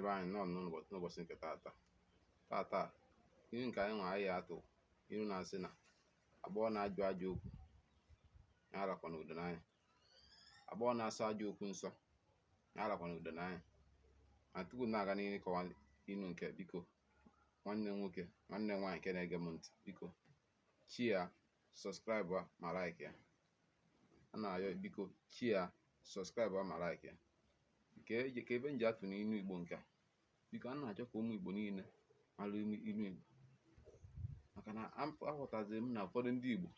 Ndị be anyị, nnọọ n'ụbọchị nke taata. Taata, ilu nke anyị nwe anyị atụ ilu na-asị na agbọghọ na-ajụ ajọ okwu ya arakwana ude n'anya. Agbọghọ na-asọ ajọ okwu nsọ ya arakwana ude n'anya. Ma tupu m na-aga n'ihu ịkọwa ilu nke, biko, nwanne m nwoke, nwanne m nwaanyị nke na-ege m ntị, biko share, subscribe ma like ya. A na-ayọ, biko share, subscribe ma like ya. Nke ka ebe m ji atụ n'inu Igbo nke a, biko, a na-achọ ka ụmụ Igbo niile mara ilu Igbo, maka na aghọtaziri m na ụfọdụ ndị Igbo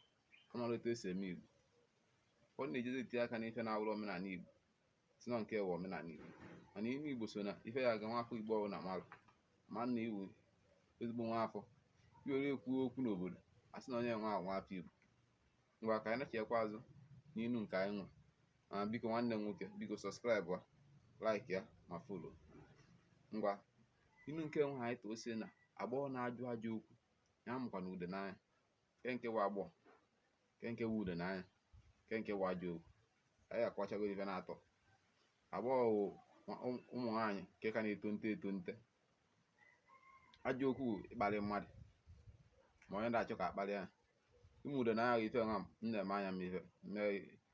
amara etu esi eme Igbo. Ụfọdụ na-ejezi etinye aka n'ife na-awụrụ omenala Igbo, si na nke wụ omenala Igbo. Mana ilu Igbo so na ife ya aga nwafọ Igbo ọbụla mara ma na iwu ezigbo nwafọ iwere ekwu okwu n'obodo, a sị na onye nwe ahụ nwafọ Igbo. Ngwa, ka anyị na-echekwa azụ n'inu nke anyị nwe. Mana biko, nwanne m nwoke, biko subscribe, like ya ma follow. Ngwa, inu nke nwe anyị too sị na agbọghọ na-ajụ ajọ okwu ya amụkwana ude n'anya. Nke nke wụ agbọghọ, nke nke wụ ude n'anya, nke nke wụ ajọ okwu. Anyị akọwachago ife na-atọ. Agbọghọ wụ ụmụ nwaanyị nke ka na-etonte etonte. Ajọ okwu wụ ịkparị mmadụ ma onye na-achọ ka akparị ya. Ịmụ ude n'anya bụ ife nwa m na-eme anya m, ife mee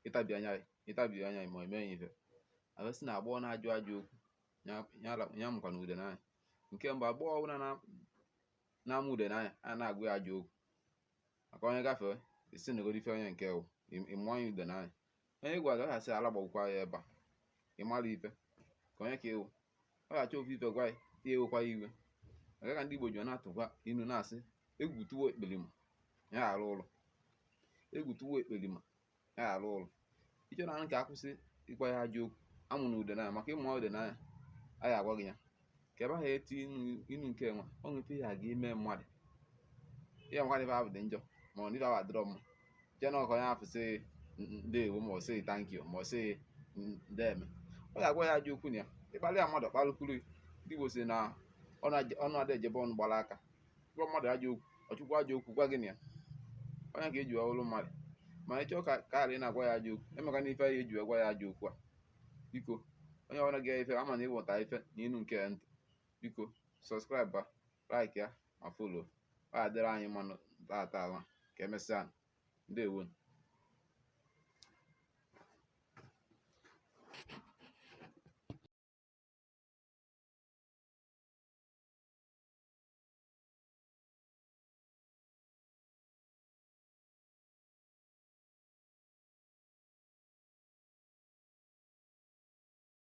ịtabi anya, ịtabi anya ma eme ya ife. Abịa sị na agbọghọ na-ajụ ajọ okwu ya amụkwana ude n'anya. Nke mbụ, agbọghọ ọbụla na-amụ ude n'anya, a na-agụ ya ajọ okwu, maka onye gafee isi nagoro ife onye nke wụ ịmụọ ya ude n'anya. Onye gwara ọ ga-asị ala gbagbukwa ya ebe a, ị mara ife ka onye ka ịwụ. Ọ ga-achọ ofu ife gwa ya, ya ewekwa ya iwe. Maka ka ndị Igbo ji na-atụkwa inu na-asị, egwu tụwa ekpelima ya arụ ụlọ, egwu tụwa ekpelima ya arụ ụlọ. Ịchọ na nke akwụsị ịgwa ya ajọ okwu, amụ na ude n'anya, maka ịmụ ude n'anya a ya agwa gị ya ka ebe ahụ eti inu nke nwa ọ nweta ya aga ime mmadụ ya maka ife ahụ dị njọ, ma ọ na ife ahụ adịrọ mma. Jee na ọkọ onye ahụ sị ndeewo, ma ọ sị thank you, ma ọ sị ndeeme, ọ ga-agwa ya ajọ okwu na ya ịkparị ya mmadụ kparịkwuru. Ndị Igbo sị na ọnụ ada ejebe ọnụ gbara aka. Gwa mmadụ ajọ okwu, ọchụkwu ajọ okwu gwa gị na ya onye ka eji ọhụrụ mmadụ. Ma ịchọ ka ghara ị na-agwa ya ajọ okwu, emeka na ife ya eji gwa ya ajọ okwu a. Biko, onye ọbụla ga ife ama na ịghọta ife na inu nke ntị, biko subscribe, like ya ma follow. Ọ ga-adịrị anyị mma tata. Ka emesịa, ndewo.